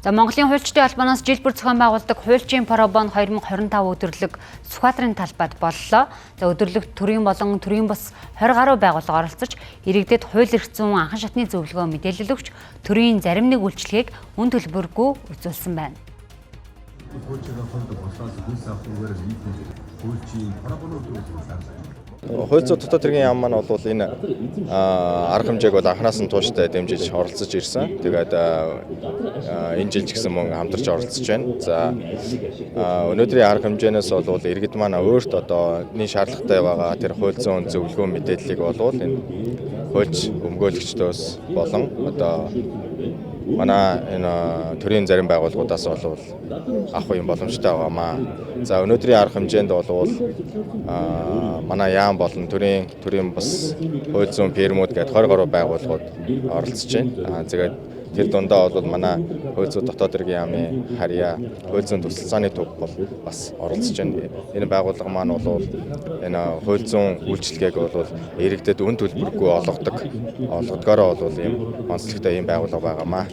За, Монголын хуульчдын холбооноос жил бүр зохион байгуулдаг хуульчийн пробон 2025 өдөрлөг Сүхбаатарын талбайд боллоо. За, өдөрлөгт төрийн болон төрийн бус 20 гаруй байгууллага оролцож, иргэдэд хууль эрх зүйн анхан шатны зөвлөгөө, мэдээлэл өгч, төрийн зарим нэг үйлчилгээг үнэ төлбөргүй үзүүлсэн байна. Хууль зүйн дотоод хэргийн яам маань бол энэ арга хэмжээг бол анханаас нь тууштай дэмжиж оролцож ирсэн. Тэгээд энэ жил ч гэсэн мөн хамтарч оролцож байна. За, өнөөдрийн арга хэмжээнээс бол иргэд маань өөрт одоо нэг шаардлагатай байгаа тэр хууль зүйн зөвлөгөө, мэдээллийг бол энэ хуульч өмгөөлөгчдөөс болон одоо манай энэ төрийн зарим байгууллагуудаас бол авах юм боломжтой байгаамаа. За, өнөөдрийн арга хэмжээнд бол манай яам болон төрийн бус хууль зүйн фирмүүд гээд 20 гаруй байгууллагууд оролцож байна. Тэгээд тэр дундаа бол манай хууль зүйн дотоод хэргийн яамын харьяа, хууль зүйн туслалцааны төв бол бас оролцож байна. Энэ байгууллага маань бол энэ хууль зүйн үйлчилгээг бол иргэдэд үнэ төлбөргүй олгодгоороо бол ийм онцлогтой ийм байгууллага байгаамаа.